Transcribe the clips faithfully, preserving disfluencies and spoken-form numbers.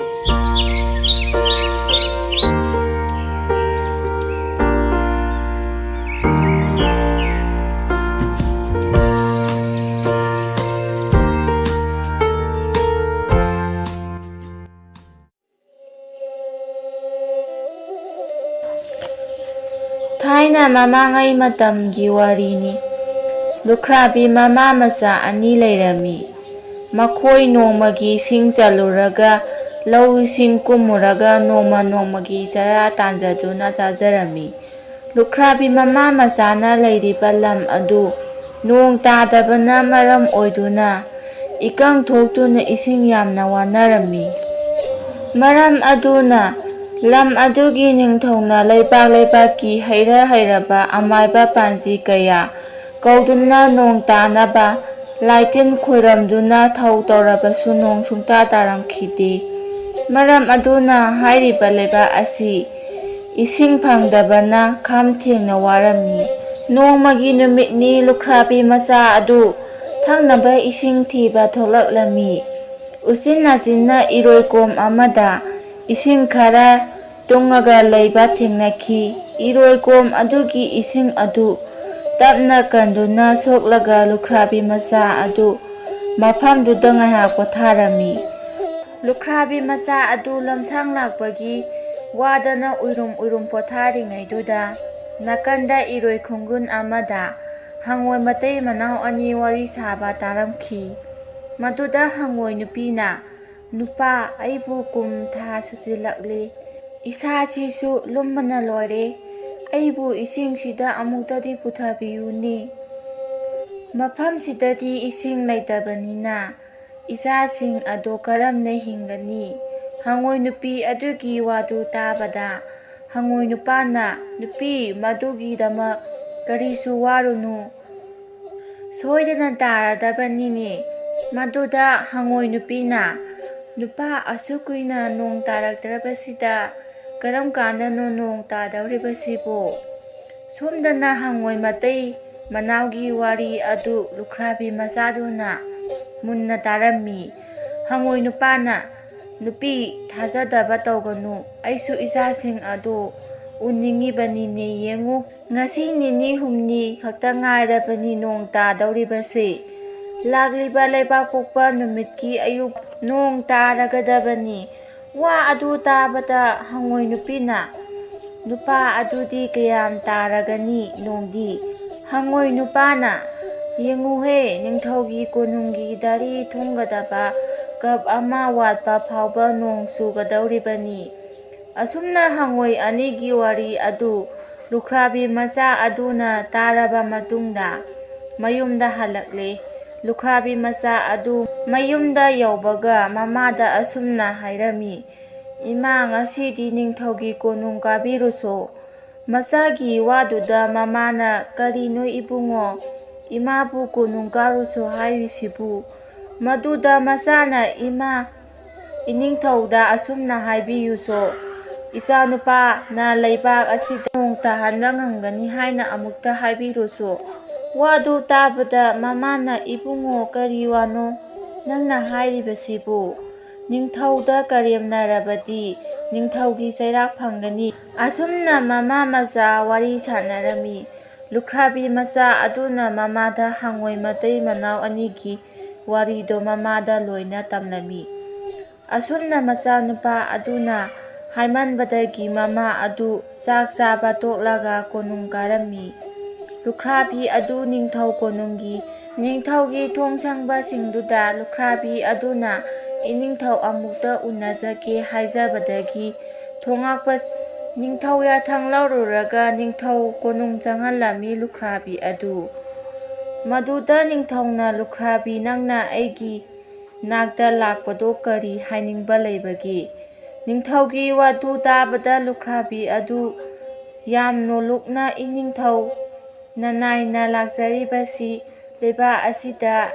ꯊꯥꯏꯅ ꯃꯃꯥꯡꯉꯩ ꯃꯇꯝꯒꯤ ꯋꯥꯔꯤꯅꯤ꯫ ꯂꯨꯈ꯭ꯔꯥꯕꯤ ꯃꯃꯥ ꯃꯆꯥ ꯑꯅꯤ ꯂꯩꯔꯝꯃꯤ꯫ ꯃꯈꯣꯏ ꯅꯣꯡꯃꯒꯤ ꯁꯤꯡ ꯆꯜꯂꯨꯔꯒ, ꯂꯧ ꯏꯁꯤꯡ ꯀꯨꯝꯃꯨꯔꯒ ꯅꯣꯡꯃ ꯅꯣꯡꯃꯒꯤ ꯆꯔꯥ ꯇꯥꯟꯖꯗꯨꯅ ꯆꯥꯖꯔꯝꯃꯤ꯫ ꯂꯨꯈ꯭ꯔꯥꯕꯤ ꯃꯃꯥ ꯃꯆꯥꯅ ꯂꯩꯔꯤꯕ ꯂꯝ ꯑꯗꯨ ꯅꯣꯡ ꯇꯥꯗꯕꯅ ꯃꯔꯝ ꯑꯣꯏꯗꯨꯅ ꯏꯀꯪ ꯊꯣꯛꯇꯨꯅ ꯏꯁꯤꯡ ꯌꯥꯝꯅ ꯋꯥꯅꯔꯝꯃꯤ꯫ ꯃꯔꯝ ꯑꯗꯨꯅ ꯂꯝ ꯑꯗꯨꯒꯤ ꯅꯤꯡꯊꯧꯅ ꯂꯩꯕꯥꯛ ꯂꯩꯕꯥꯛꯀꯤ ꯍꯩꯔ ꯍꯩꯔꯕ ꯑꯃꯥꯏꯕ ꯄꯥꯟꯖꯤ ꯀꯌꯥ ꯀꯧꯗꯨꯅ ꯅꯣꯡ ꯇꯥꯅꯕ ꯂꯥꯏꯇꯤꯟ ꯈꯣꯏꯔꯝꯗꯨꯅ ꯊꯧ ꯇꯧꯔꯕꯁꯨ ꯅꯣꯡ ꯁꯨꯡꯇꯥ ꯇꯥꯔꯝꯈꯤꯗꯦ꯫ ꯃꯔꯝ ꯑꯗꯨꯅ ꯍꯥꯏꯔꯤꯕ ꯂꯩꯕꯥꯛ ꯑꯁꯤ ꯏꯁꯤꯡ ꯐꯪꯗꯕꯅ ꯈꯝ ꯊꯦꯡꯅ ꯋꯥꯔꯝꯃꯤ꯫ ꯅꯣꯡꯃꯒꯤ ꯅꯨꯃꯤꯠꯅꯤ ꯂꯨꯈ꯭ꯔꯥꯕꯤ ꯃꯆꯥ ꯑꯗꯨ ꯊꯛꯅꯕ ꯏꯁꯤꯡ ꯊꯤꯕ ꯊꯣꯛꯂꯛꯂꯝꯃꯤ꯫ ꯎꯆꯤꯟ ꯅꯥꯆꯤꯟꯅ ꯏꯔꯣꯏꯀꯣꯝ ꯑꯃꯗ ꯏꯁꯤꯡ ꯈꯔ ꯇꯨꯡꯉꯒ ꯂꯩꯕ ꯊꯦꯡꯅꯈꯤ꯫ ꯏꯔꯣꯏꯀꯣꯝ ꯑꯗꯨꯒꯤ ꯏꯁꯤꯡ ꯑꯗꯨ ꯇꯞꯅ ꯀꯟꯗꯨꯅ ꯁꯣꯛꯂꯒ ꯂꯨꯈ꯭ꯔꯥꯕꯤ ꯃꯆꯥ ꯑꯗꯨ ꯃꯐꯝꯗꯨꯗ ꯉꯥꯏꯍꯥꯛ ꯄꯣꯊꯥꯔꯝꯃꯤ꯫ ꯂꯨꯈ꯭ꯔꯥꯕꯤ ꯃꯆꯥ ꯑꯗꯨ ꯂꯝꯁꯥꯡ ꯂꯥꯛꯄꯒꯤ ꯋꯥꯗꯅ ꯎꯏꯔꯨꯝ ꯎꯏꯔꯨꯝ ꯄꯣꯊꯥꯔꯤꯉꯩꯗꯨꯗ, ꯅꯥꯀꯟꯗ ꯏꯔꯣꯏ ꯈꯣꯡꯒꯨꯟ ꯑꯃꯗ ꯍꯪꯉꯣꯏ ꯃꯇꯩ ꯃꯅꯥꯎ ꯑꯅꯤ ꯋꯥꯔꯤ ꯁꯥꯕ ꯇꯥꯔꯝꯈꯤ꯫ ꯃꯗꯨꯗ ꯍꯪꯉꯣꯏ ꯅꯨꯄꯤꯅ, "ꯅꯨꯄꯥ, ꯑꯩꯕꯨ ꯀꯨꯝ ꯊꯥ ꯁꯨꯖꯤꯜꯂꯛꯂꯦ꯫ ꯏꯁꯥꯁꯤꯁꯨ ꯂꯨꯝꯕꯅ ꯂꯣꯏꯔꯦ꯫ ꯑꯩꯕꯨ ꯏꯁꯤꯡꯁꯤꯗ ꯑꯃꯨꯛꯇꯗꯤ ꯄꯨꯊꯕꯤꯌꯨꯅꯦ꯫ ꯃꯐꯝꯁꯤꯗꯗꯤ ꯏꯁꯤꯡ ꯂꯩꯇꯕꯅꯤꯅ ꯏꯆꯥꯁꯤꯡ ꯑꯗꯣ ꯀꯔꯝꯅ ꯍꯤꯡꯒꯅꯤ?" ꯍꯪꯉꯣꯏ ꯅꯨꯄꯤ ꯑꯗꯨꯒꯤ ꯋꯥꯗꯨ ꯇꯥꯕꯗ ꯍꯪꯉꯣꯏ ꯅꯨꯄꯥꯅ, "ꯅꯨꯄꯤ, ꯃꯗꯨꯒꯤꯗꯃꯛ ꯀꯔꯤꯁꯨ ꯋꯥꯔꯨꯅꯨ꯫ ꯁꯣꯏꯗꯅ ꯇꯥꯔꯗꯕꯅꯤꯅꯦ꯫" ꯃꯗꯨꯗ ꯍꯪꯉꯣꯏ ꯅꯨꯄꯤꯅ, "ꯅꯨꯄꯥ, ꯑꯁꯨꯛ ꯀꯨꯏꯅ ꯅꯣꯡ ꯇꯥꯔꯛꯇ꯭ꯔꯕꯁꯤꯗ ꯀꯔꯝ ꯀꯥꯟꯗꯅꯣ ꯅꯣꯡ ꯇꯥꯗꯧꯔꯤꯕꯁꯤꯕꯨ?" ꯁꯣꯝꯗꯅ ꯍꯪꯉꯣꯏ ꯃꯇꯩ ꯃꯅꯥꯎꯒꯤ ꯋꯥꯔꯤ ꯑꯗꯨ ꯂꯨꯈ꯭ꯔꯥꯕꯤ ꯃꯆꯥꯗꯨꯅ ꯃꯨꯟꯅ ꯇꯥꯔꯝꯃꯤ꯫ ꯍꯪꯉꯣꯏ ꯅꯨꯄꯥꯅ, ꯅꯨꯄꯤ, ꯊꯥꯖꯗꯕ ꯇꯧꯒꯅꯨ꯫ ꯑꯩꯁꯨ ꯏꯆꯥꯁꯤꯡ ꯑꯗꯨ ꯎꯅꯤꯡꯉꯤꯕꯅꯤꯅꯦ꯫ ꯌꯦꯡꯉꯨ, ꯉꯁꯤ ꯅꯤꯅꯤ ꯍꯨꯝꯅꯤ ꯈꯛꯇ ꯉꯥꯏꯔꯕꯅꯤ ꯅꯣꯡ ꯇꯥꯗꯧꯔꯤꯕꯁꯦ꯫ ꯂꯥꯛꯂꯤꯕ ꯂꯩꯕꯥꯛꯄꯣꯛꯄ ꯅꯨꯃꯤꯠꯀꯤ ꯑꯌꯨꯛ ꯅꯣꯡ ꯇꯥꯔꯒꯗꯕꯅꯤ꯫ ꯋꯥ ꯑꯗꯨ ꯇꯥꯕꯗ ꯍꯉꯣꯏ ꯅꯨꯄꯤꯅ, "ꯅꯨꯄꯥ ꯑꯗꯨꯗꯤ ꯀꯌꯥꯝ ꯇꯥꯔꯒꯅꯤ ꯅꯣꯡꯗꯤ?" ꯍꯉꯣꯏ ꯅꯨꯄꯥꯅ, "ꯌꯦꯡꯉꯨꯍꯦ, ꯅꯤꯡꯊꯧꯒꯤ ꯀꯣꯅꯨꯡꯒꯤ ꯗꯥꯔꯤ ꯊꯨꯝꯒꯗꯕ ꯀꯞ ꯑꯃ ꯋꯥꯠꯄ ꯐꯥꯎꯕ ꯅꯣꯡ ꯆꯨꯒꯗꯧꯔꯤꯕꯅꯤ"꯫ ꯑꯁꯨꯝꯅ ꯍꯉꯣꯏ ꯑꯅꯤꯒꯤ ꯋꯥꯔꯤ ꯑꯗꯨ ꯂꯨꯈ꯭ꯔꯥꯕꯤ ꯃꯆꯥ ꯑꯗꯨꯅ ꯇꯥꯔꯕ ꯃꯇꯨꯡꯗ ꯃꯌꯨꯝꯗ ꯍꯜꯂꯛꯂꯦ꯫ ꯂꯨꯈ꯭ꯔꯥꯕꯤ ꯃꯆꯥ ꯑꯗꯨ ꯃꯌꯨꯝꯗ ꯌꯧꯕꯒ ꯃꯃꯥꯗ ꯑꯁꯨꯝꯅ ꯍꯥꯏꯔꯝꯃꯤ, "ꯏꯃꯥ, ꯉꯁꯤꯗꯤ ꯅꯤꯡꯊꯧꯒꯤ ꯀꯣꯅꯨꯡ ꯀꯥꯕꯤꯔꯨꯁꯣ"꯫ ꯃꯆꯥꯒꯤ ꯋꯥꯗꯨꯗ ꯃꯃꯥꯅ, "ꯀꯔꯤꯅꯣ ꯏꯕꯨꯡꯉꯣ, ꯏꯃꯥꯕꯨ ꯀꯣꯅꯨꯡ ꯀꯥꯔꯨꯁꯣ ꯍꯥꯏꯔꯤꯁꯤꯕꯨ?" ꯃꯗꯨꯗ ꯃꯆꯥꯅ, "ꯏꯃꯥ, ꯏꯅꯤꯡꯊꯧꯗ ꯑꯁꯨꯝꯅ ꯍꯥꯏꯕꯤꯌꯨꯁꯣ, ꯏꯆꯥꯅꯨꯄꯥꯅ ꯂꯩꯕꯥꯛ ꯑꯁꯤꯗ ꯅꯣꯡ ꯇꯥꯍꯟꯕ ꯉꯝꯒꯅꯤ ꯍꯥꯏꯅ ꯑꯃꯨꯛꯇ ꯍꯥꯏꯕꯤꯔꯨꯁꯣ"꯫ ꯋꯥꯗꯨ ꯇꯥꯕꯗ ꯃꯃꯥꯅ, "ꯏꯕꯨꯡꯉꯣ, ꯀꯔꯤ ꯋꯥꯅꯣ ꯅꯪꯅ ꯍꯥꯏꯔꯤꯕꯁꯤꯕꯨ? ꯅꯤꯡꯊꯧꯗ ꯀꯔꯦꯝꯅꯔꯕꯗꯤ ꯅꯤꯡꯊꯧꯒꯤ ꯆꯩꯔꯥꯛ ꯐꯪꯒꯅꯤ"꯫ ꯑꯁꯨꯝꯅ ꯃꯃꯥ ꯃꯆꯥ ꯋꯥꯔꯤ ꯁꯥꯟꯅꯔꯝꯃꯤ꯫ ꯂꯨꯈ꯭ꯔꯥꯕꯤ ꯃꯆꯥ ꯑꯗꯨꯅ ꯃꯃꯥꯗ ꯍꯪꯉꯣꯏ ꯃꯇꯩ ꯃꯅꯥꯎ ꯑꯅꯤꯒꯤ ꯋꯥꯔꯤꯗꯣ ꯃꯃꯥꯗ ꯂꯣꯏꯅ ꯇꯝꯂꯝꯃꯤ꯫ ꯑꯁꯨꯝꯅ ꯃꯆꯥꯅꯨꯄꯥ ꯑꯗꯨꯅ ꯍꯥꯏꯃꯟꯕꯗꯒꯤ ꯃꯃꯥ ꯑꯗꯨ ꯆꯥꯛ ꯆꯥꯕ ꯇꯣꯛꯂꯒ ꯀꯣꯅꯨꯡ ꯀꯥꯔꯝꯃꯤ꯫ ꯂꯨꯈ꯭ꯔꯥꯕꯤ ꯑꯗꯨ ꯅꯤꯡꯊꯧ ꯀꯣꯅꯨꯡꯒꯤ ꯅꯤꯡꯊꯧꯒꯤ ꯊꯣꯡ ꯁꯪꯕꯁꯤꯡꯗꯨꯗ ꯂꯨꯈ꯭ꯔꯥꯕꯤ ꯑꯗꯨꯅ ꯏꯅꯤꯡꯊꯧ ꯑꯃꯨꯛꯇ ꯎꯅꯖꯒꯦ ꯍꯥꯏꯖꯕꯗꯒꯤ ꯊꯣꯉꯥꯛꯄ ꯅꯤꯡꯊꯧ ꯌꯥꯊꯪ ꯂꯧꯔꯨꯔꯒ ꯅꯤꯡꯊꯧ ꯀꯣꯅꯨꯡ ꯆꯪꯍꯜꯂꯝꯃꯤ ꯂꯨꯈ꯭ꯔꯥꯕꯤ ꯑꯗꯨ꯫ ꯃꯗꯨꯗ ꯅꯤꯡꯊꯧꯅ ꯂꯨꯈ꯭ꯔꯥꯕꯤ, "ꯅꯪꯅ ꯑꯩꯒꯤ ꯅꯥꯛꯇ ꯂꯥꯛꯄꯗꯣ ꯀꯔꯤ ꯍꯥꯏꯅꯤꯡꯕ ꯂꯩꯕꯒꯦ?" ꯅꯤꯡꯊꯧꯒꯤ ꯋꯥꯗꯨ ꯇꯥꯕꯗ ꯂꯨꯈ꯭ꯔꯥꯕꯤ ꯑꯗꯨ ꯌꯥꯝ ꯅꯣꯂꯨꯛꯅ, "ꯏꯅꯤꯡꯊꯧ, ꯅꯅꯥꯏꯅ ꯂꯥꯛꯆꯔꯤꯕꯁꯤ ꯂꯩꯕꯥꯛ ꯑꯁꯤꯗ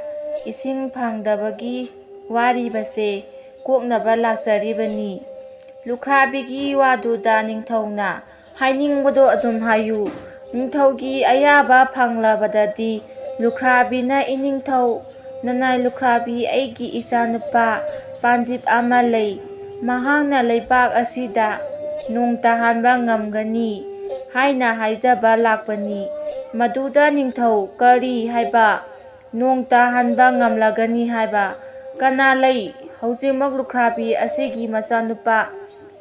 ꯏꯁꯤꯡ ꯐꯪꯗꯕꯒꯤ ꯋꯥꯔꯤꯕꯁꯦ ꯀꯣꯛꯅꯕ ꯂꯥꯛꯆꯔꯤꯕꯅꯤ"꯫ ꯂꯨꯈ꯭ꯔꯥꯕꯤꯒꯤ ꯋꯥꯗꯨꯗ ꯅꯤꯡꯊꯧꯅ, "ꯍꯥꯏꯅꯤꯡꯕꯗꯣ ꯑꯗꯨꯝ ꯍꯥꯏꯌꯨ"꯫ ꯅꯤꯡꯊꯧꯒꯤ ꯑꯌꯥꯕ ꯐꯪꯂꯕꯗꯗꯤ ꯂꯨꯈ꯭ꯔꯥꯕꯤꯅ ꯏꯅꯤꯡꯊꯧ "ꯅꯅꯥꯏ ꯂꯨꯈ꯭ꯔꯥꯕꯤ, ꯑꯩꯒꯤ ꯏꯆꯥꯅꯨꯄꯥ ꯄꯥꯟꯗꯤꯞ ꯑꯃ ꯂꯩ꯫ ꯃꯍꯥꯛꯅ ꯂꯩꯕꯥꯛ ꯑꯁꯤꯗ ꯅꯣꯡ ꯇꯥꯍꯟꯕ ꯉꯝꯒꯅꯤ ꯍꯥꯏꯅ ꯍꯥꯏꯖꯕ ꯂꯥꯛꯄꯅꯤ꯫ ꯃꯗꯨꯗ ꯅꯤꯡꯊꯧ, ꯀꯔꯤ ꯍꯥꯏꯕ? ꯅꯣꯡ ꯇꯥꯍꯟꯕ ꯉꯝꯂꯒꯅꯤ ꯍꯥꯏꯕ? ꯀꯅꯥ ꯂꯩ? ꯍꯧꯖꯤꯛꯃꯛ ꯂꯨꯈ꯭ꯔꯥꯕꯤ ꯑꯁꯤꯒꯤ ꯃꯆꯥꯅꯨꯄꯥ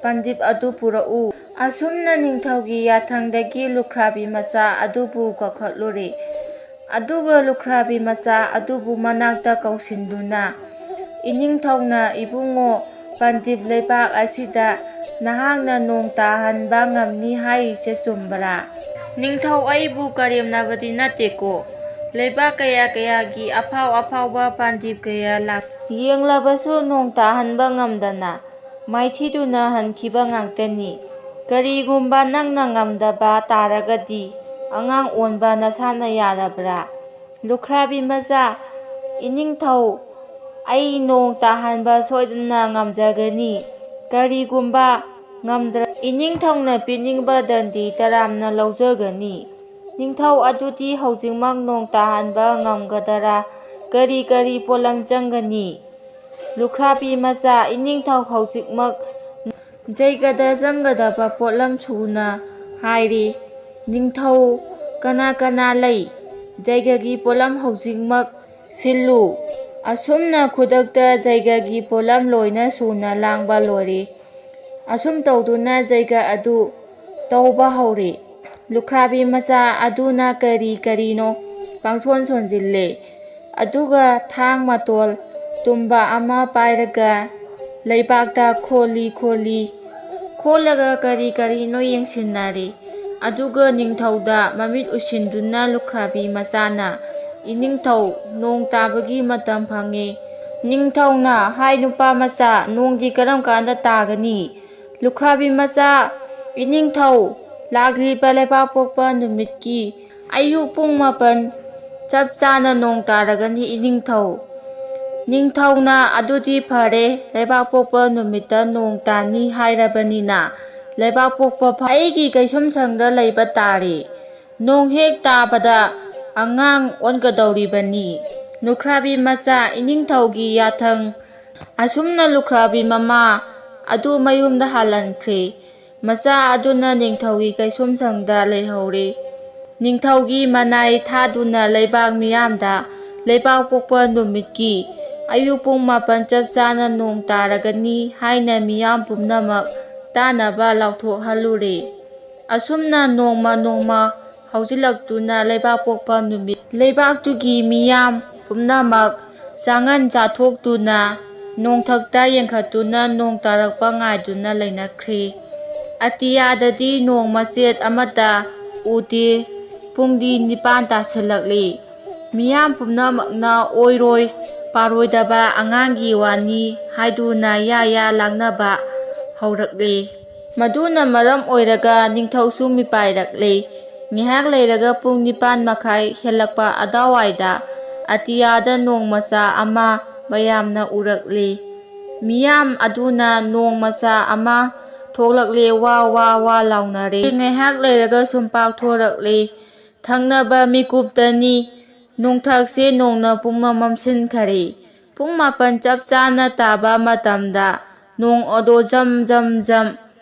ꯄꯟꯗꯤꯞ ꯑꯗꯨ ꯄꯨꯔꯛꯎ"꯫ ꯑꯁꯨꯝꯅ ꯅꯤꯡꯊꯧꯒꯤ ꯌꯥꯊꯪꯗꯒꯤ ꯂꯨꯈ꯭ꯔꯥꯕꯤ ꯃꯆꯥ ꯑꯗꯨꯕꯨ ꯀꯧꯈꯠꯂꯨꯔꯦ꯫ ꯑꯗꯨꯒ ꯂꯨꯈ꯭ꯔꯥꯕꯤ ꯃꯆꯥ ꯑꯗꯨꯕꯨ ꯃꯅꯥꯛꯇ ꯀꯧꯁꯤꯟꯗꯨꯅ, "ꯏꯅꯤꯡꯊꯧꯅ ꯏꯕꯨꯡꯉꯣ ꯄꯟꯗꯤꯞ ꯂꯩꯕꯥꯛ ꯑꯁꯤꯗ ꯅꯍꯥꯛꯅ ꯅꯣꯡ ꯇꯥꯍꯟꯕ ꯉꯝꯅꯤ ꯍꯥꯏꯔꯤꯁꯦ ꯆꯨꯝꯕ꯭ꯔꯥ?" "ꯅꯤꯡꯊꯧ, ꯑꯩꯕꯨ ꯀꯔꯦꯝꯅꯕꯗꯤ ꯅꯠꯇꯦꯀꯣ꯫ ꯂꯩꯕꯥꯛ ꯀꯌꯥ ꯀꯌꯥꯒꯤ ꯑꯐꯥꯎ ꯑꯐꯥꯎꯕ ꯄꯥꯟꯗꯤꯞ ꯀꯌꯥ ꯂꯥꯛ-, ꯌꯦꯡꯂꯕꯁꯨ ꯅꯣꯡ ꯇꯥꯍꯟꯕ ꯉꯝꯗꯅ ꯃꯥꯏꯊꯤꯗꯨꯅ ꯍꯟꯈꯤꯕ ꯉꯥꯛꯇꯅꯤ꯫ ꯀꯔꯤꯒꯨꯝꯕ ꯅꯪꯅ ꯉꯝꯗꯕ ꯇꯥꯔꯒꯗꯤ ꯑꯉꯥꯡ ꯑꯣꯟꯕ ꯅꯁꯥꯅ ꯌꯥꯔꯕ꯭ꯔꯥ?" "ꯂꯨꯈ꯭ꯔꯥꯕꯤ ꯃꯆꯥ, ꯏꯅꯤꯡꯊꯧ, ꯑꯩ ꯅꯣꯡ ꯇꯥꯍꯟꯕ ꯁꯣꯏꯗꯅ ꯉꯝꯖꯒꯅꯤ꯫ ꯀꯔꯤꯒꯨꯝꯕ ꯉꯝꯗ꯭ꯔ-, ꯏꯅꯤꯡꯊꯧꯅ ꯄꯤꯅꯤꯡꯕ ꯗꯟꯗꯤ ꯇꯔꯥꯝꯅ ꯂꯧꯖꯒꯅꯤ꯫ ꯅꯤꯡꯊꯧ, ꯑꯗꯨꯗꯤ ꯍꯧꯖꯤꯛꯃꯛ ꯅꯣꯡ ꯇꯥꯍꯟꯕ ꯉꯝꯒꯗꯔꯥ? ꯀꯔꯤ ꯀꯔꯤ ꯄꯣꯠꯂꯝ ꯆꯪꯒꯅꯤ?" "ꯂꯨꯈ꯭ꯔꯥꯕꯤ ꯃꯆꯥ, ꯏꯅꯤꯡꯊꯧ ꯍꯧꯖꯤꯛꯃꯛ ꯖꯩꯒꯗ ꯆꯪꯒꯗꯕ ꯄꯣꯠꯂꯝ ꯁꯨꯅ ꯍꯥꯏꯔꯤ꯫ ꯅꯤꯡꯊꯧ, ꯀꯅꯥ ꯀꯅꯥ ꯂꯩ? ꯖꯩꯒꯒꯤ ꯄꯣꯠꯂꯝ ꯍꯧꯖꯤꯛꯃꯛ ꯁꯤꯜꯂꯨ"꯫ ꯑꯁꯨꯝꯅ ꯈꯨꯗꯛꯇ ꯖꯩꯒꯒꯤ ꯄꯣꯠꯂꯝ ꯂꯣꯏꯅ ꯁꯨꯅ ꯂꯥꯡꯕ ꯂꯣꯏꯔꯦ꯫ ꯑꯁꯨꯝ ꯇꯧꯗꯨꯅ ꯖꯩꯒ ꯑꯗꯨ ꯇꯧꯕ ꯍꯧꯔꯦ꯫ ꯂꯨꯈ꯭ꯔꯥꯕꯤ ꯃꯆꯥ ꯑꯗꯨꯅ ꯀꯔꯤ ꯀꯔꯤꯅꯣ ꯄꯪꯁꯣꯟ ꯁꯣꯟꯖꯤꯜꯂꯦ꯫ ꯑꯗꯨꯒ ꯊꯥꯡ ꯃꯇꯣꯜ ꯇꯨꯝꯕ ꯑꯃ ꯄꯥꯏꯔꯒ ꯂꯩꯕꯥꯛꯇ ꯈꯣꯜꯂꯤ ꯈꯣꯜꯂꯤ ꯈꯣꯜꯂꯒ ꯀꯔꯤ ꯀꯔꯤꯅꯣ ꯌꯦꯡꯁꯤꯟꯅꯔꯤ꯫ ꯑꯗꯨꯒ ꯅꯤꯡꯊꯧꯗ ꯃꯃꯤꯠ ꯎꯏꯁꯤꯟꯗꯨꯅ ꯂꯨꯈ꯭ꯔꯥꯕꯤ ꯃꯆꯥꯅ, "ꯏꯅꯤꯡꯊꯧ, ꯅꯣꯡ ꯇꯥꯕꯒꯤ ꯃꯇꯝ ꯐꯪꯉꯦ"꯫ ꯅꯤꯡꯊꯧꯅ, "ꯍꯥꯏ ꯅꯨꯄꯥ ꯃꯆꯥ, ꯅꯣꯡꯗꯤ ꯀꯔꯝ ꯀꯥꯟꯗ ꯇꯥꯒꯅꯤ?" ꯂꯨꯈ꯭ꯔꯥꯕꯤ ꯃꯆꯥ, "ꯏꯅꯤꯡꯊꯧ, ꯂꯥꯛꯂꯤꯕ ꯂꯩꯕꯥꯛꯄꯣꯛꯄ ꯅꯨꯃꯤꯠꯀꯤ ꯑꯌꯨꯛ ꯄꯨꯡ ꯃꯥꯄꯟ ꯆꯞ ꯆꯥꯅ ꯅꯣꯡ ꯇꯥꯔꯒꯅꯤ ꯏꯅꯤꯡꯊꯧ"꯫ ꯅꯤꯡꯊꯧꯅ, "ꯑꯗꯨꯗꯤ ꯐꯔꯦ, ꯂꯩꯕꯥꯛꯄꯣꯛꯄ ꯅꯨꯃꯤꯠꯇ ꯅꯣꯡ ꯇꯥꯅꯤ ꯍꯥꯏꯔꯕꯅꯤꯅ ꯂꯩꯕꯥꯛꯄꯣꯛꯄ ꯐ-, ꯑꯩꯒꯤ ꯀꯩꯁꯨꯝꯁꯪꯗ ꯂꯩꯕ ꯇꯥꯔꯦ꯫ ꯅꯣꯡ ꯍꯦꯛ ꯇꯥꯕꯗ ꯑꯉꯥꯡ ꯑꯣꯟꯒꯗꯧꯔꯤꯕꯅꯤ"꯫ ꯂꯨꯈ꯭ꯔꯥꯕꯤ ꯃꯆꯥ ꯏꯅꯤꯡꯊꯧꯒꯤ ꯌꯥꯊꯪ꯫ ꯑꯁꯨꯝꯅ ꯂꯨꯈ꯭ꯔꯥꯕꯤ ꯃꯃꯥ ꯑꯗꯨ ꯃꯌꯨꯝꯗ ꯍꯜꯍꯟꯈ꯭ꯔꯦ꯫ ꯃꯆꯥ ꯑꯗꯨꯅ ꯅꯤꯡꯊꯧꯒꯤ ꯀꯩꯁꯨꯝꯁꯪꯗ ꯂꯩꯍꯧꯔꯦ꯫ ꯅꯤꯡꯊꯧꯒꯤ ꯃꯅꯥꯏ ꯊꯥꯗꯨꯅ ꯂꯩꯕꯥꯛ ꯃꯤꯌꯥꯝꯗ ꯂꯩꯕꯥꯛ ꯄꯣꯛꯄ ꯅꯨꯃꯤꯠꯀꯤ ꯑꯌꯨꯛ ꯄꯨꯡ ꯃꯥꯄꯟ ꯆꯞ ꯆꯥꯅ ꯅꯣꯡ ꯇꯥꯔꯒꯅꯤ ꯍꯥꯏꯅ ꯃꯤꯌꯥꯝ ꯄꯨꯝꯅꯃꯛ ꯇꯥꯅꯕ ꯂꯥꯎꯊꯣꯛꯍꯜꯂꯨꯔꯦ꯫ ꯑꯁꯨꯝꯅ ꯅꯣꯡꯃ ꯅꯣꯡꯃ ꯍꯧꯖꯤꯜꯂꯛꯇꯨꯅ ꯂꯩꯕꯥꯛ ꯄꯣꯛꯄ ꯅꯨꯃꯤꯠ ꯂꯩꯕꯥꯛꯇꯨꯒꯤ ꯃꯤꯌꯥꯝ ꯄꯨꯝꯅꯃꯛ ꯆꯥꯉꯟ ꯆꯥꯊꯣꯛꯇꯨꯅ ꯅꯣꯡꯊꯛꯇ ꯌꯦꯡꯈꯠꯇꯨꯅ ꯅꯣꯡ ꯇꯥꯔꯛꯄ ꯉꯥꯏꯗꯨꯅ ꯂꯩꯅꯈ꯭ꯔꯦ꯫ ꯑꯇꯤꯌꯥꯗꯗꯤ ꯅꯣꯡ ꯃꯆꯦꯠ ꯑꯃꯠꯇ ꯎꯗꯦ꯫ ꯄꯨꯡꯗꯤ ꯅꯤꯄꯥꯟ ꯇꯥꯁꯤꯜꯂꯛꯂꯤ꯫ ꯃꯤꯌꯥꯝ ꯄꯨꯝꯅꯃꯛꯅ ꯑꯣꯏꯔꯣꯏ ꯄꯥꯔꯣꯏꯗꯕ ꯑꯉꯥꯡꯒꯤ ꯋꯥꯅꯤ ꯍꯥꯏꯗꯨꯅ ꯌꯥ ꯌꯥ ꯂꯥꯡꯅꯕ ꯍꯧꯔꯛꯂꯦ꯫ ꯃꯗꯨꯅ ꯃꯔꯝ ꯑꯣꯏꯔꯒ ꯅꯤꯡꯊꯧꯁꯨ ꯃꯤꯄꯥꯏꯔꯛꯂꯦ꯫ ꯉꯥꯏꯍꯥꯛ ꯂꯩꯔꯒ ꯄꯨꯡ ꯅꯤꯄꯥꯟ ꯃꯈꯥꯏ ꯍꯦꯜꯂꯛꯄ ꯑꯗꯨꯋꯥꯏꯗ ꯑꯇꯤꯌꯥꯗ ꯅꯣꯡ ꯃꯆꯥ ꯑꯃ ꯃꯌꯥꯝꯅ ꯎꯔꯛꯂꯦ꯫ ꯃꯤꯌꯥꯝ ꯑꯗꯨꯅ ꯅꯣꯡ ꯃꯆꯥ ꯑꯃ ꯊꯣꯛꯂꯛꯂꯦ, ꯋꯥ ꯋꯥ ꯋꯥ ꯂꯥꯎꯅꯔꯦ꯫ ꯉꯥꯏꯍꯥꯛ ꯂꯩꯔꯒ ꯁꯨꯝꯄꯥꯛ ꯊꯣꯔꯛꯂꯦ꯫ ꯊꯪꯅꯕ ꯃꯤꯀꯨꯞꯇꯅꯤ ꯅꯣꯡꯊꯛꯁꯦ ꯅꯣꯡꯅ ꯄꯨꯝꯃꯝ ꯃꯝꯁꯤꯟꯈꯔꯦ꯫ ꯄꯨꯡ ꯃꯥꯄꯟ ꯆꯞ ꯆꯥꯅ ꯇꯥꯕ ꯃꯇꯝꯗ ꯅꯣꯡ ꯑꯗꯣ ꯖꯝ ꯖꯝ ꯖꯝ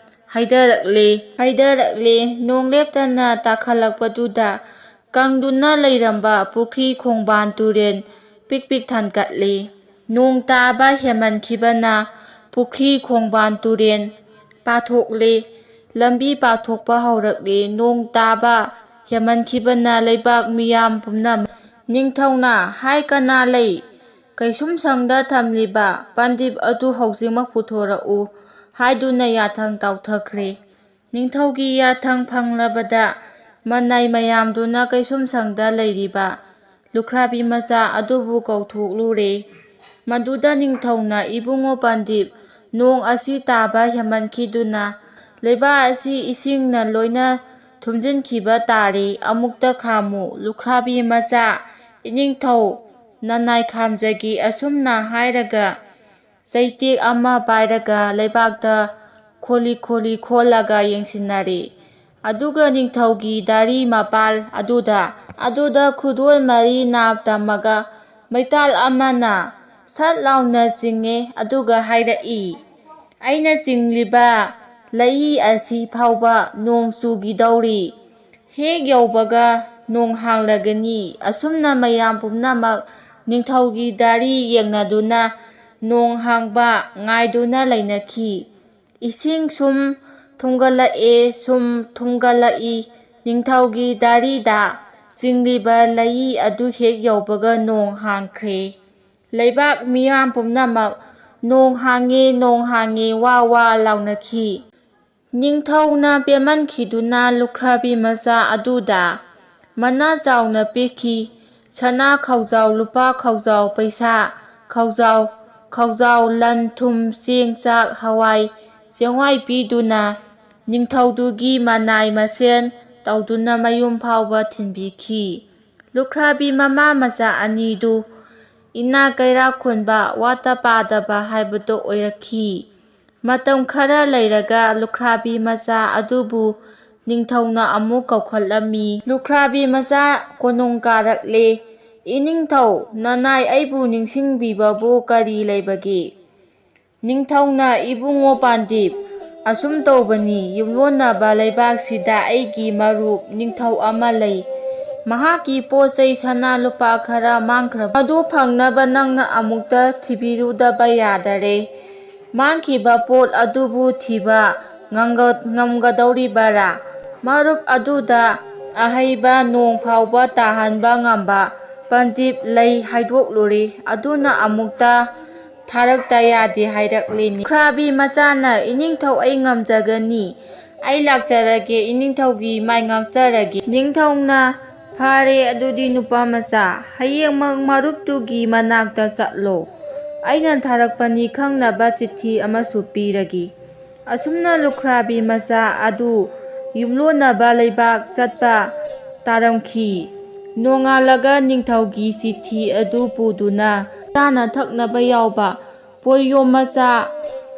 ꯍꯩꯊꯔꯛꯂꯦ, ꯍꯩꯊꯔꯛꯂꯦ꯫ ꯅꯣꯡ ꯂꯦꯞꯇꯅ ꯇꯥꯈꯠꯂꯛꯄꯗꯨꯗ ꯀꯪꯗꯨꯅ ꯂꯩꯔꯝꯕ ꯄꯨꯈ꯭ꯔꯤ ꯈꯣꯡꯕꯥꯟ ꯇꯨꯔꯦꯜ ꯄꯤꯛ ꯄꯤꯛ ꯊꯟꯒꯠꯂꯦ꯫ ꯅꯣꯡ ꯇꯥꯕ ꯍꯦꯟꯃꯟꯈꯤꯕꯅ ꯄꯨꯈ꯭ꯔꯤ ꯈꯣꯡꯕꯥꯟ ꯇꯨꯔꯦꯜ ꯄꯥꯊꯣꯛꯂꯦ꯫ ꯂꯝꯕꯤ ꯄꯥꯊꯣꯛꯄ ꯍꯧꯔꯛꯂꯦ꯫ ꯅꯣꯡ ꯇꯥꯕ ꯍꯦꯟꯃꯟꯈꯤꯕꯅ ꯂꯩꯕꯥꯛ ꯃꯤꯌꯥꯝ ꯄꯨꯝꯅꯃꯛ ꯅꯤꯡꯊꯧꯅ ꯍꯥꯏ ꯀꯅꯥ ꯂꯩ? ꯀꯩꯁꯨꯝꯁꯪꯗ ꯊꯝꯂꯤꯕ ꯄꯟꯗꯤꯞ ꯑꯗꯨ ꯍꯧꯖꯤꯛꯃꯛ ꯄꯨꯊꯣꯔꯛꯎ ꯍꯥꯏꯗꯨꯅ ꯌꯥꯊꯪ ꯇꯥꯎꯊꯈ꯭ꯔꯦ꯫ ꯅꯤꯡꯊꯧꯒꯤ ꯌꯥꯊꯪ ꯐꯪꯂꯕꯗ ꯃꯅꯥꯏ ꯃꯌꯥꯝꯗꯨꯅ ꯀꯩꯁꯨꯝꯁꯪꯗ ꯂꯩꯔꯤꯕ ꯂꯨꯈ꯭ꯔꯥꯕꯤ ꯃꯆꯥ ꯑꯗꯨꯕꯨ ꯀꯧꯊꯣꯛꯂꯨꯔꯦ꯫ ꯃꯗꯨꯗ ꯅꯤꯡꯊꯧꯅ, "ꯏꯕꯨꯡꯉꯣ ꯄꯟꯗꯤꯞ, ꯅꯣꯡ ꯑꯁꯤ ꯇꯥꯕ ꯍꯦꯟꯃꯟꯈꯤꯗꯨꯅ ꯂꯩꯕꯥꯛ ꯑꯁꯤ ꯏꯁꯤꯡꯅ ꯂꯣꯏꯅ ꯊꯨꯝꯖꯤꯟꯈꯤꯕ ꯇꯥꯔꯦ꯫ ꯑꯃꯨꯛꯇ ꯈꯥꯝꯃꯨ, ꯂꯨꯈ꯭ꯔꯥꯕꯤ ꯃꯆꯥ, ꯏꯅꯤꯡꯊꯧ ꯅꯅꯥꯏ ꯈꯥꯝꯖꯒꯦ꯫" ꯑꯁꯨꯝꯅ ꯍꯥꯏꯔꯒ ꯆꯩꯇꯦꯛ ꯑꯃ ꯄꯥꯏꯔꯒ ꯂꯩꯕꯥꯛꯇ ꯈꯣꯂꯤ ꯈꯣꯂꯤ ꯈꯣꯜꯂꯒ ꯌꯦꯡꯁꯤꯟꯅꯔꯦ꯫ ꯑꯗꯨꯒ ꯅꯤꯡꯊꯧꯒꯤ ꯗꯥꯔꯤ ꯃꯄꯥꯜ ꯑꯗꯨꯗ, ꯑꯗꯨꯗ ꯈꯨꯗꯣꯜ ꯃꯔꯤ ꯅꯥꯞ ꯇꯝꯃꯒ ꯃꯩꯇꯥꯜ ꯑꯃꯅ ꯁꯠ ꯂꯥꯎꯅ ꯆꯤꯡꯉꯦ, ꯑꯗꯨꯒ ꯍꯥꯏꯔꯛꯏ, "ꯑꯩꯅ ꯆꯤꯡꯂꯤꯕ ꯂꯩꯏ ꯑꯁꯤ ꯐꯥꯎꯕ ꯅꯣꯡ ꯆꯨꯈꯤꯗꯧꯔꯤ꯫ ꯍꯦꯛ ꯌꯧꯕꯒ ꯅꯣꯡ ꯍꯥꯡꯂꯒꯅꯤ꯫" ꯑꯁꯨꯝꯅ ꯃꯌꯥꯝ ꯄꯨꯝꯅꯃꯛ ꯅꯤꯡꯊꯧꯒꯤ ꯗꯥꯔꯤ ꯌꯦꯡꯅꯗꯨꯅ ꯅꯣꯡ ꯍꯥꯡꯕ ꯉꯥꯏꯗꯨꯅ ꯂꯩꯅꯈꯤ꯫ ꯏꯁꯤꯡ ꯁꯨꯝ ꯊꯨꯝꯒꯠꯂꯛꯑꯦ, ꯁꯨꯝ ꯊꯨꯝꯒꯠꯂꯛꯏ꯫ ꯅꯤꯡꯊꯧꯒꯤ ꯗꯥꯔꯤꯗ ꯆꯤꯡꯂꯤꯕ ꯂꯩꯏ ꯑꯗꯨ ꯍꯦꯛ ꯌꯧꯕꯒ ꯅꯣꯡ ꯍꯥꯡꯈ꯭ꯔꯦ꯫ ꯂꯩꯕꯥꯛ ꯃꯤꯌꯥꯝ ꯄꯨꯝꯅꯃꯛ "ꯅꯣꯡ ꯍꯥꯡꯉꯦ, ꯅꯣꯡ ꯍꯥꯡꯉꯦ, ꯋꯥ ꯋꯥ" ꯂꯥꯎꯅꯈꯤ꯫ ꯅꯤꯡꯊꯧꯅ ꯄꯦꯟꯃꯟꯈꯤꯗꯨꯅ ꯂꯨꯈ꯭ꯔꯥꯕꯤ ꯃꯆꯥ ꯑꯗꯨꯗ ꯃꯅꯥ ꯆꯥꯎꯅ ꯄꯤꯈꯤ꯫ ꯁꯅꯥ ꯈꯥꯎꯖꯥꯎ, ꯂꯨꯄꯥ ꯈꯥꯎꯖꯥꯎ, ꯄꯩꯁꯥ ꯈꯥꯎꯖꯥꯎ, ꯈꯥꯎꯖꯥꯎ ꯂꯟ ꯊꯨꯝ, ꯆꯦꯡ ꯆꯥꯛ ꯍꯋꯥꯏ ꯆꯦꯡꯋꯥꯏ ꯄꯤꯗꯨꯅ ꯅꯤꯡꯊꯧꯗꯨꯒꯤ ꯃꯅꯥꯏ ꯃꯁꯦꯟ ꯇꯧꯗꯨꯅ ꯃꯌꯨꯝ ꯐꯥꯎꯕ ꯊꯤꯟꯕꯤꯈꯤ꯫ ꯂꯨꯈ꯭ꯔꯥꯕꯤ ꯃꯃꯥ ꯃꯆꯥ ꯑꯅꯤꯗꯨ ꯏꯅꯥ ꯀꯩꯔꯥꯛ ꯈꯨꯟꯕ, ꯋꯥꯠꯇ ꯄꯥꯗꯕ ꯍꯥꯏꯕꯗꯨ ꯑꯣꯏꯔꯛꯈꯤ꯫ ꯃꯇꯝ ꯈꯔ ꯂꯩꯔꯒ ꯂꯨꯈ꯭ꯔꯥꯕꯤ ꯃꯆꯥ ꯑꯗꯨꯕꯨ ꯅꯤꯡꯊꯧꯅ ꯑꯃꯨꯛ ꯀꯧꯈꯠꯂꯝꯃꯤ꯫ ꯂꯨꯈ꯭ꯔꯥꯕꯤ ꯃꯆꯥ ꯀꯣꯅꯨꯡ ꯀꯥꯔꯛꯂꯦ꯫ "ꯏꯅꯤꯡꯊꯧ, ꯅꯅꯥꯏ ꯑꯩꯕꯨ ꯅꯤꯡꯁꯤꯡꯕꯤꯕꯕꯨ ꯀꯔꯤ ꯂꯩꯕꯒꯦ?" ꯅꯤꯡꯊꯧꯅ, "ꯏꯕꯨꯡꯉꯣ ꯄꯥꯟꯗꯤꯞ, ꯑꯁꯨꯝ ꯇꯧꯕꯅꯤ, ꯌꯨꯝꯂꯣꯟꯅꯕ ꯂꯩꯕꯥꯛꯁꯤꯗ ꯑꯩꯒꯤ ꯃꯔꯨꯞ ꯅꯤꯡꯊꯧ ꯑꯃ ꯂꯩ꯫ ꯃꯍꯥꯛꯀꯤ ꯄꯣꯠ ꯆꯩ ꯁꯅꯥ ꯂꯨꯄꯥ ꯈꯔ ꯃꯥꯡꯈ꯭ꯔꯕ, ꯃꯗꯨ ꯐꯪꯅꯕ ꯅꯪꯅ ꯑꯃꯨꯛꯇ ꯊꯤꯕꯤꯔꯨꯗꯕ ꯌꯥꯗꯔꯦ꯫ ꯃꯥꯡꯈꯤꯕ ꯄꯣꯠ ꯑꯗꯨꯕꯨ ꯊꯤꯕ ꯉꯝꯒ-, ꯉꯝꯒꯗꯧꯔꯤꯕꯔꯥ? ꯃꯔꯨꯞ ꯑꯗꯨꯗ ꯑꯍꯩꯕ ꯅꯣꯡ ꯐꯥꯎꯕ ꯇꯥꯍꯟꯕ ꯉꯝꯕ ꯄꯟꯗꯤꯠ ꯂꯩ ꯍꯥꯏꯗꯣꯛꯂꯨꯔꯦ꯫ ꯑꯗꯨꯅ ꯑꯃꯨꯛꯇ ꯊꯥꯔꯛꯇ ꯌꯥꯗꯦ ꯍꯥꯏꯔꯛꯂꯤꯅꯤ꯫" ꯂꯨꯈ꯭ꯔꯥꯕꯤ ꯃꯆꯥꯅ, "ꯏꯅꯤꯡꯊꯧ, ꯑꯩ ꯉꯝꯖꯒꯅꯤ꯫ ꯑꯩ ꯂꯥꯛꯆꯔꯒꯦ, ꯏꯅꯤꯡꯊꯧꯒꯤ ꯃꯥꯏ ꯉꯥꯛꯆꯔꯒꯦ꯫" ꯅꯤꯡꯊꯧꯅ, "ꯐꯔꯦ, ꯑꯗꯨꯗꯤ ꯅꯨꯄꯥ ꯃꯆꯥ, ꯍꯌꯦꯡꯃꯛ ꯃꯔꯨꯞꯇꯨꯒꯤ ꯃꯅꯥꯛꯇ ꯆꯠꯂꯣ꯫ ꯑꯩꯅ ꯊꯥꯔꯛꯄꯅꯤ ꯈꯪꯅꯕ ꯆꯤꯊꯤ ꯑꯃꯁꯨ ꯄꯤꯔꯒꯦ꯫" ꯑꯁꯨꯝꯅ ꯂꯨꯈ꯭ꯔꯥꯕꯤ ꯃꯆꯥ ꯑꯗꯨ ꯌꯨꯝꯂꯣꯟꯅꯕ ꯂꯩꯕꯥꯛ ꯆꯠꯄ ꯇꯥꯔꯝꯈꯤ꯫ ꯅꯣꯡꯉꯥꯜꯂꯒ ꯅꯤꯡꯊꯧꯒꯤ ꯆꯤꯊꯤ ꯑꯗꯨ ꯄꯨꯗꯨꯅ ꯆꯥꯅ ꯊꯛꯅꯕ ꯌꯥꯎꯕ ꯄꯣꯠꯌꯣꯝ ꯃꯆꯥ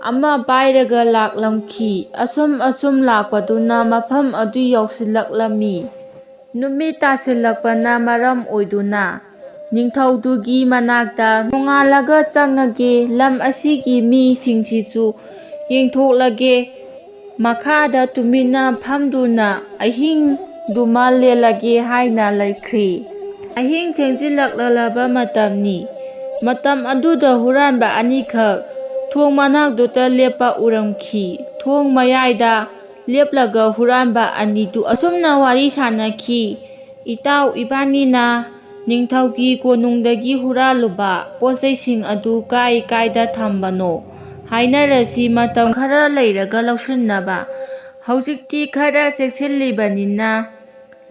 ꯑꯃ ꯄꯥꯏꯔꯒ ꯂꯥꯛꯂꯝꯈꯤ꯫ ꯑꯁꯨꯝ ꯑꯁꯨꯝ ꯂꯥꯛꯄꯗꯨꯅ ꯃꯐꯝ ꯑꯗꯨ ꯌꯧꯁꯤꯜꯂꯛꯂꯝꯃꯤ꯫ ꯅꯨꯃꯤꯠ ꯇꯥꯁꯤꯜꯂꯛꯄꯅ ꯃꯔꯝ ꯑꯣꯏꯗꯨꯅ ꯅꯤꯡꯊꯧꯗꯨꯒꯤ ꯃꯅꯥꯛꯇ, "ꯅꯣꯡꯉꯥꯜꯂꯒ ꯆꯪꯉꯒꯦ, ꯂꯝ ꯑꯁꯤꯒꯤ ꯃꯤꯁꯤꯡꯁꯤꯁꯨ ꯌꯦꯡꯊꯣꯛꯂꯒꯦ, ꯃꯈꯥꯗ ꯇꯨꯃꯤꯟꯅ ꯐꯝꯗꯨꯅ ꯑꯍꯤꯡꯗꯨꯃ ꯂꯦꯜꯂꯒꯦ" ꯍꯥꯏꯅ ꯂꯩꯈ꯭ꯔꯦ꯫ ꯑꯍꯤꯡ ꯊꯦꯡꯖꯤꯜꯂꯛꯂꯕ ꯃꯇꯝꯅꯤ꯫ ꯃꯇꯝ ꯑꯗꯨꯗ ꯍꯨꯔꯥꯟꯕ ꯑꯅꯤꯈꯛ ꯊꯣꯡ ꯃꯅꯥꯛꯇꯨꯗ ꯂꯦꯞꯄ ꯎꯔꯝꯈꯤ꯫ ꯊꯣꯡ ꯃꯌꯥꯏꯗ ꯂꯦꯞꯂꯒ ꯍꯨꯔꯥꯟꯕ ꯑꯅꯤꯗꯨ ꯑꯁꯨꯝꯅ ꯋꯥꯔꯤ ꯁꯥꯅꯈꯤ, "ꯏꯇꯥꯎ, ꯏꯕꯥꯅꯤꯅ ꯅꯤꯡꯊꯧꯒꯤ ꯀꯣꯅꯨꯡꯗꯒꯤ ꯍꯨꯔꯥꯜꯂꯨꯕ ꯄꯣꯠꯆꯩꯁꯤꯡ ꯑꯗꯨ ꯀꯥꯏ ꯀꯥꯏꯗ ꯊꯝꯕꯅꯣ ꯍꯥꯏꯅꯔꯁꯤ, ꯃꯇꯝ ꯈꯔ ꯂꯩꯔꯒ ꯂꯧꯁꯤꯟꯅꯕ꯫ ꯍꯧꯖꯤꯛꯇꯤ ꯈꯔ ꯆꯦꯛꯁꯤꯜꯂꯤꯕꯅꯤꯅ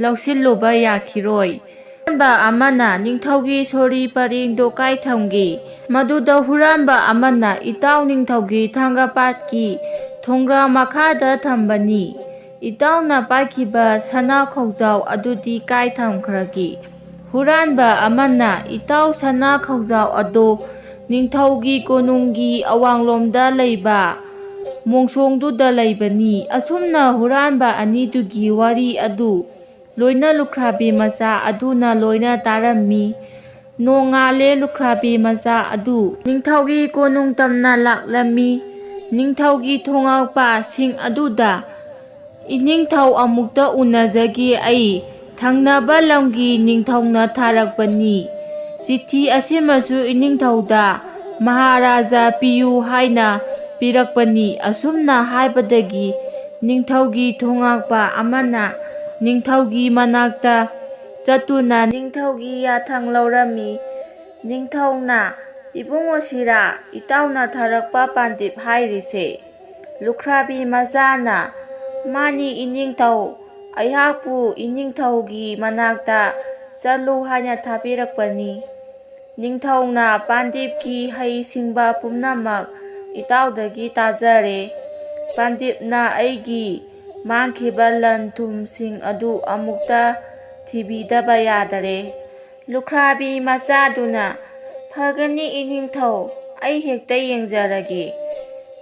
ꯂꯧꯁꯤꯜꯂꯨꯕ ꯌꯥꯈꯤꯔꯣꯏ"꯫ ꯍꯨꯔꯥꯟꯕ ꯑꯃꯅ, "ꯅꯤꯡꯊꯧꯒꯤ ꯁꯣꯔꯤ ꯄꯔꯦꯡꯗꯣ ꯀꯥꯏ ꯊꯝꯒꯦ?" ꯃꯗꯨꯗ ꯍꯨꯔꯥꯟꯕ ꯑꯃꯅ, "ꯏꯇꯥꯎ, ꯅꯤꯡꯊꯧꯒꯤ ꯊꯥꯡꯒꯄꯥꯠꯀꯤ ꯊꯣꯡꯒ꯭ꯔꯥ ꯃꯈꯥꯗ ꯊꯝꯕꯅꯤ꯫ ꯏꯇꯥꯎꯅ ꯄꯥꯏꯈꯤꯕ ꯁꯅꯥ ꯈꯧꯖꯥꯎ ꯑꯗꯨꯗꯤ ꯀꯥꯏ ꯊꯝꯈ꯭ꯔꯒꯦ?" ꯍꯨꯔꯥꯟꯕ ꯑꯃꯅ, "ꯏꯇꯥꯎ, ꯁꯅꯥ ꯈꯧꯖꯥꯎ ꯑꯗꯣ ꯅꯤꯡꯊꯧꯒꯤ ꯀꯣꯅꯨꯡꯒꯤ ꯑꯋꯥꯡꯂꯣꯝꯗ ꯂꯩꯕ ꯃꯣꯡꯁꯣꯡꯗꯨꯗ ꯂꯩꯕꯅꯤ"꯫ ꯑꯁꯨꯝꯅ ꯍꯨꯔꯥꯟꯕ ꯑꯅꯤꯗꯨꯒꯤ ꯋꯥꯔꯤ ꯑꯗꯨ ꯂꯣꯏꯅ ꯂꯨꯈ꯭ꯔꯥꯕꯤ ꯃꯆꯥ ꯑꯗꯨꯅ ꯂꯣꯏꯅ ꯇꯥꯔꯝꯃꯤ꯫ ꯅꯣꯡꯉꯥꯜꯂꯦ꯫ ꯂꯨꯈ꯭ꯔꯥꯕꯤ ꯃꯆꯥ ꯑꯗꯨ ꯅꯤꯡꯊꯧꯒꯤ ꯀꯣꯅꯨꯡ ꯇꯝꯅ ꯂꯥꯛꯂꯝꯃꯤ꯫ ꯅꯤꯡꯊꯧꯒꯤ ꯊꯣꯉꯥꯛꯄꯁꯤꯡ ꯑꯗꯨꯗ, "ꯏꯅꯤꯡꯊꯧ ꯑꯃꯨꯛꯇ ꯎꯅꯖꯒꯦ ꯑꯩ꯫ ꯊꯪꯅꯕ ꯂꯝꯒꯤ ꯅꯤꯡꯊꯧꯅ ꯊꯥꯔꯛꯄꯅꯤ꯫ ꯆꯤꯊꯤ ꯑꯁꯤꯃꯁꯨ ꯏꯅꯤꯡꯊꯧꯗ ꯃꯍꯥꯔꯥꯖꯥ ꯄꯤꯌꯨ ꯍꯥꯏꯅ ꯄꯤꯔꯛꯄꯅꯤ"꯫ ꯑꯁꯨꯝꯅ ꯍꯥꯏꯕꯗꯒꯤ ꯅꯤꯡꯊꯧꯒꯤ ꯊꯣꯉꯥꯛꯄ ꯑꯃꯅ ꯅꯤꯡꯊꯧꯒꯤ ꯃꯅꯥꯛꯇ ꯆꯠꯇꯨꯅ ꯅꯤꯡꯊꯧꯒꯤ ꯌꯥꯊꯪ ꯂꯧꯔꯝꯃꯤ꯫ ꯅꯤꯡꯊꯧꯅ, "ꯏꯕꯨꯡꯉꯣ ꯁꯤꯔꯥ, ꯏꯇꯥꯎꯅ ꯊꯥꯔꯛꯄ ꯄꯥꯟꯗꯤꯞ ꯍꯥꯏꯔꯤꯁꯦ?" ꯂꯨꯈ꯭ꯔꯥꯕꯤ ꯃꯆꯥꯅ, "ꯃꯥꯅꯤ ꯏꯅꯤꯡꯊꯧ, ꯑꯩꯍꯥꯛꯄꯨ ꯏꯅꯤꯡꯊꯧꯒꯤ ꯃꯅꯥꯛꯇ ꯆꯠꯂꯨ ꯍꯥꯏꯅ ꯊꯥꯕꯤꯔꯛꯄꯅꯤ꯫ ꯅꯤꯡꯊꯧꯅ ꯄꯥꯟꯗꯤꯞꯀꯤ ꯍꯩ ꯁꯤꯡꯕ ꯄꯨꯝꯅꯃꯛ ꯏꯇꯥꯎꯗꯒꯤ ꯇꯥꯖꯔꯦ꯫ ꯄꯥꯟꯗꯤꯞꯅ ꯑꯩꯒꯤ ꯃꯥꯡꯈꯤꯕ ꯂꯟ ꯊꯨꯝꯁꯤꯡ ꯑꯗꯨ ꯑꯃꯨꯛꯇ ꯊꯤꯕꯤꯗꯕ ꯌꯥꯗꯔꯦ"꯫ ꯂꯨꯈ꯭ꯔꯥꯕꯤ ꯃꯆꯥꯗꯨꯅ, "ꯐꯒꯅꯤ ꯏꯅꯤꯡꯊꯧ, ꯑꯩ ꯍꯦꯛꯇ ꯌꯦꯡꯖꯔꯒꯦ꯫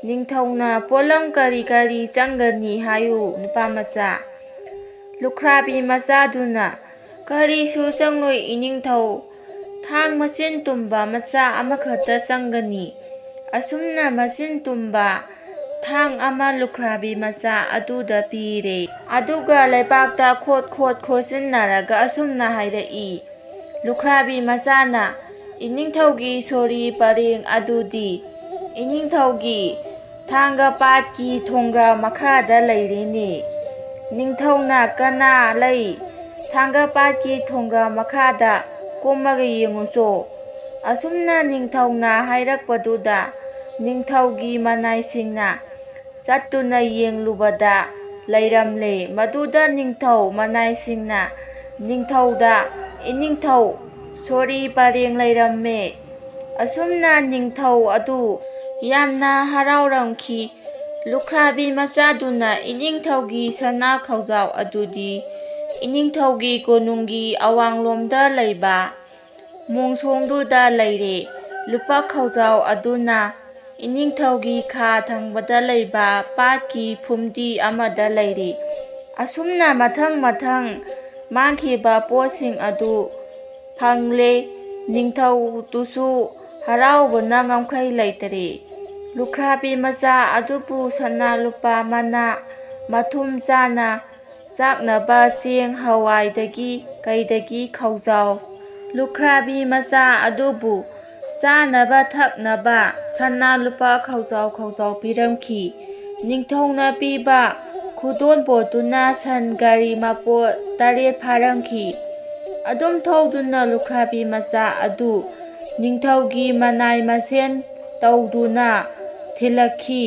ꯅꯤꯡꯊꯧꯅ ꯄꯣꯠꯂꯝ ꯀꯔꯤ ꯀꯔꯤ ꯆꯪꯒꯅꯤ ꯍꯥꯏꯌꯨ, ꯅꯨꯄꯥ ꯃꯆꯥ?" ꯂꯨꯈ꯭ꯔꯥꯕꯤ ꯃꯆꯥꯗꯨꯅ, "ꯀꯔꯤꯁꯨ ꯆꯪꯂꯣꯏ ꯏꯅꯤꯡꯊꯧ, ꯊꯥꯡ ꯃꯆꯤꯟ ꯇꯨꯝꯕ ꯃꯆꯥ ꯑꯃꯈꯛꯇ ꯆꯪꯒꯅꯤ꯫ ꯑꯁꯨꯝꯅ ꯃꯆꯤꯟ ꯇꯨꯝꯕ ꯊꯥꯡ ꯑꯃ ꯂꯨꯈ꯭ꯔꯥꯕꯤ ꯃꯆꯥ ꯑꯗꯨꯗ ꯄꯤꯔꯦ꯫ ꯑꯗꯨꯒ ꯂꯩꯕꯥꯛꯇ ꯈꯣꯠ ꯈꯣꯠ ꯈꯣꯠꯆꯤꯟꯅꯔꯒ ꯑꯁꯨꯝꯅ ꯍꯥꯏꯔꯛꯏ, ꯂꯨꯈ꯭ꯔꯥꯕꯤ ꯃꯆꯥꯅ, "ꯏꯅꯤꯡꯊꯧꯒꯤ ꯁꯣꯔꯤ ꯄꯔꯦꯡ ꯑꯗꯨꯗꯤ ꯏꯅꯤꯡꯊꯧꯒꯤ ꯊꯥꯡꯒ ꯄꯥꯠꯀꯤ ꯊꯣꯡꯒ ꯃꯈꯥꯗ ꯂꯩꯔꯦꯅꯦ꯫ ꯅꯤꯡꯊꯧꯅ ꯀꯅꯥ ꯂꯩ? ꯊꯥꯡꯒ ꯄꯥꯠꯀꯤ ꯊꯣꯡꯒ ꯃꯈꯥꯗ ꯀꯨꯝꯃꯒ ꯌꯦꯡꯉꯨꯆꯣ꯫" ꯑꯁꯨꯝꯅ ꯅꯤꯡꯊꯧꯅ ꯍꯥꯏꯔꯛꯄꯗꯨꯗ ꯅꯤꯡꯊꯧꯒꯤ ꯃꯅꯥꯏꯁꯤꯡꯅ ꯆꯠꯇꯨꯅ ꯌꯦꯡꯂꯨꯕꯗ ꯂꯩꯔꯝꯂꯦ꯫ ꯃꯗꯨꯗ ꯅꯤꯡꯊꯧ ꯃꯅꯥꯏꯁꯤꯡꯅ ꯅꯤꯡꯊꯧꯗ, "ꯏꯅꯤꯡꯊꯧ, ꯁꯣꯔꯤ ꯄꯔꯦꯡ ꯂꯩꯔꯝꯃꯦ꯫" ꯑꯁꯨꯝꯅ ꯅꯤꯡꯊꯧ ꯑꯗꯨ ꯌꯥꯝꯅ ꯍꯔꯥꯎꯔꯝꯈꯤ꯫ ꯂꯨꯈ꯭ꯔꯥꯕꯤ ꯃꯆꯥꯗꯨꯅ ꯏꯅꯤꯡꯊꯧꯒꯤ ꯁꯅꯥ ꯈꯧꯖꯥꯎ ꯑꯗꯨꯗꯤ ꯏꯅꯤꯡꯊꯧꯒꯤ ꯀꯣꯅꯨꯡꯒꯤ ꯑꯋꯥꯡꯂꯣꯝꯗ ꯂꯩꯕ ꯃꯣꯡꯁꯣꯡꯗꯨꯗ ꯂꯩꯔꯦ꯫ ꯂꯨꯄꯥ ꯈꯧꯖꯥꯎ ꯑꯗꯨꯅ ꯏꯅꯤꯡꯊꯧꯒꯤ ꯈꯥ ꯊꯪꯕꯗ ꯂꯩꯕ ꯄꯥꯠꯀꯤ ꯐꯨꯝꯗꯤ ꯑꯃꯗ ꯂꯩꯔꯤ꯫ ꯑꯁꯨꯝꯅ ꯃꯊꯪ ꯃꯊꯪ ꯃꯥꯡꯈꯤꯕ ꯄꯣꯠꯁꯤꯡ ꯑꯗꯨ ꯐꯪꯂꯦ꯫ ꯅꯤꯡꯊꯧꯗꯨꯁꯨ ꯍꯔꯥꯎꯕꯅ ꯉꯝꯈꯩ ꯂꯩꯇꯔꯦ꯫ ꯂꯨꯈ꯭ꯔꯥꯕꯤ ꯃꯆꯥ ꯑꯗꯨꯕꯨ ꯁꯅꯥ ꯂꯨꯄꯥ ꯃꯅꯥ ꯃꯊꯨꯝ ꯆꯥꯅ ꯆꯥꯛꯅꯕ ꯆꯦꯡ ꯍꯋꯥꯏꯗꯒꯤ ꯀꯩꯗꯒꯤ ꯈꯧꯖꯥꯎ, ꯂꯨꯈ꯭ꯔꯥꯕꯤ ꯃꯆꯥ ꯑꯗꯨꯕꯨ ꯆꯥꯅꯕ ꯊꯛꯅꯕ ꯁꯅꯥ ꯂꯨꯄꯥ ꯈꯧꯖꯥꯎ ꯈꯧꯖꯥꯎ ꯄꯤꯔꯝꯈꯤ꯫ ꯅꯤꯡꯊꯧꯅ ꯄꯤꯕ ꯈꯨꯗꯣꯜꯄꯣꯠꯇꯨꯅ ꯁꯟ ꯒꯥꯔꯤ ꯃꯄꯣꯠ ꯇꯔꯦꯠ ꯐꯥꯔꯝꯈꯤ꯫ ꯑꯗꯨꯝ ꯊꯧꯗꯨꯅ ꯂꯨꯈ꯭ꯔꯥꯕꯤ ꯃꯆꯥ ꯑꯗꯨ ꯅꯤꯡꯊꯧꯒꯤ ꯃꯅꯥꯏ ꯃꯁꯦꯟ ꯇꯧꯗꯨꯅ ꯊꯤꯜꯂꯛꯈꯤ꯫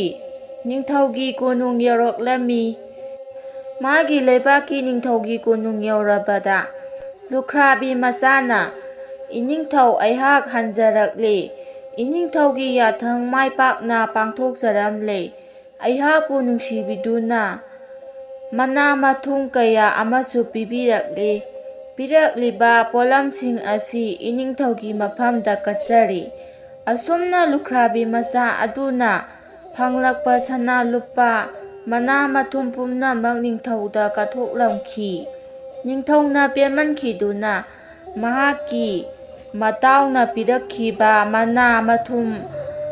ꯅꯤꯡꯊꯧꯒꯤ ꯀꯣꯅꯨꯡ ꯌꯧꯔꯛꯂꯝꯃꯤ꯫ ꯃꯥꯒꯤ ꯂꯩꯕꯥꯛꯀꯤ ꯅꯤꯡꯊꯧꯒꯤ ꯀꯣꯅꯨꯡ ꯌꯧꯔꯕꯗ ꯂꯨꯈ꯭ꯔꯥꯕꯤ ꯃꯆꯥꯅ, "ꯏꯅꯤꯡꯊꯧ, ꯑꯩꯍꯥꯛ ꯍꯟꯖꯔꯛꯂꯦ꯫ ꯏꯅꯤꯡꯊꯧꯒꯤ ꯌꯥꯊꯪ ꯃꯥꯏ ꯄꯥꯛꯅ ꯄꯥꯡꯊꯣꯛꯆꯔꯝꯂꯦ꯫ ꯑꯩꯍꯥꯛꯄꯨ ꯅꯨꯡꯁꯤꯕꯤꯗꯨꯅ ꯃꯅꯥ ꯃꯊꯨꯝ ꯀꯌꯥ ꯑꯃꯁꯨ ꯄꯤꯕꯤꯔꯛꯂꯦ꯫ ꯄꯤꯔꯛꯂꯤꯕ ꯄꯣꯠꯂꯝꯁꯤꯡ ꯑꯁꯤ ꯏꯅꯤꯡꯊꯧꯒꯤ ꯃꯐꯝꯗ ꯀꯠꯆꯔꯤ꯫" ꯑꯁꯨꯝꯅ ꯂꯨꯈ꯭ꯔꯥꯕꯤ ꯃꯆꯥ ꯑꯗꯨꯅ ꯐꯪꯂꯛꯄ ꯁꯅꯥ ꯂꯨꯄꯥ ꯃꯅꯥ ꯃꯊꯨꯝ ꯄꯨꯝꯅꯃꯛ ꯅꯤꯡꯊꯧꯗ ꯀꯠꯊꯣꯛꯂꯝꯈꯤ꯫ ꯅꯤꯡꯊꯧꯅ ꯄꯦꯟꯃꯟꯈꯤꯗꯨꯅ ꯃꯍꯥꯛꯀꯤ ꯃꯇꯥꯎꯅ ꯄꯤꯔꯛꯈꯤꯕ ꯃꯅꯥ ꯃꯊꯨꯝ,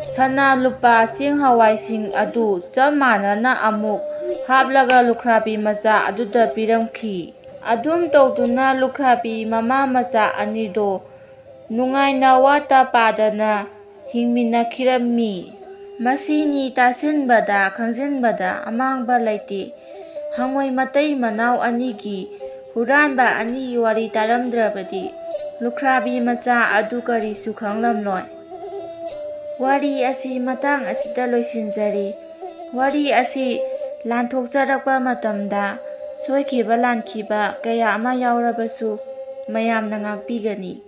ꯁꯅꯥ ꯂꯨꯄꯥ, ꯆꯦꯡ ꯍꯋꯥꯏꯁꯤꯡ ꯑꯗꯨ ꯆꯞ ꯃꯥꯟꯅꯅ ꯑꯃꯨꯛ ꯍꯥꯞꯂꯒ ꯂꯨꯈ꯭ꯔꯥꯕꯤ ꯃꯆꯥ ꯑꯗꯨꯗ ꯄꯤꯔꯝꯈꯤ꯫ ꯑꯗꯨꯝ ꯇꯧꯗꯨꯅ ꯂꯨꯈ꯭ꯔꯥꯕꯤ ꯃꯃꯥ ꯃꯆꯥ ꯑꯅꯤꯗꯣ ꯅꯨꯡꯉꯥꯏꯅ ꯋꯥꯇ ꯄꯥꯗꯅ ꯍꯤꯡꯃꯤꯟꯅꯈꯤꯔꯝꯃꯤ꯫ ꯃꯁꯤꯅꯤ ꯇꯥꯁꯤꯟꯕꯗ ꯈꯪꯖꯤꯟꯕꯗ ꯑꯃꯥꯡꯕ ꯂꯩꯇꯦ꯫ ꯍꯉꯣꯏ ꯃꯇꯩ ꯃꯅꯥꯎ ꯑꯅꯤꯒꯤ ꯍꯨꯔꯥꯟꯕ ꯑꯅꯤꯒꯤ ꯋꯥꯔꯤ ꯇꯥꯔꯝꯗ꯭ꯔꯕꯗꯤ ꯂꯨꯈ꯭ꯔꯥꯕꯤ ꯃꯆꯥ ꯑꯗꯨ ꯀꯔꯤꯁꯨ ꯈꯪꯂꯝꯂꯣꯏ꯫ ꯋꯥꯔꯤ ꯑꯁꯤ ꯃꯇꯥꯡ ꯑꯁꯤꯗ ꯂꯣꯏꯁꯤꯟꯖꯔꯤ꯫ ꯋꯥꯔꯤ ꯑꯁꯤ ꯂꯥꯟꯊꯣꯛꯆꯔꯛꯄ ꯃꯇꯝꯗ ꯁꯣꯏꯈꯤꯕ ꯂꯥꯟꯈꯤꯕ ꯀꯌꯥ ꯑꯃ ꯌꯥꯎꯔꯕꯁꯨ ꯃꯌꯥꯝꯅ ꯉꯥꯛꯄꯤꯒꯅꯤ꯫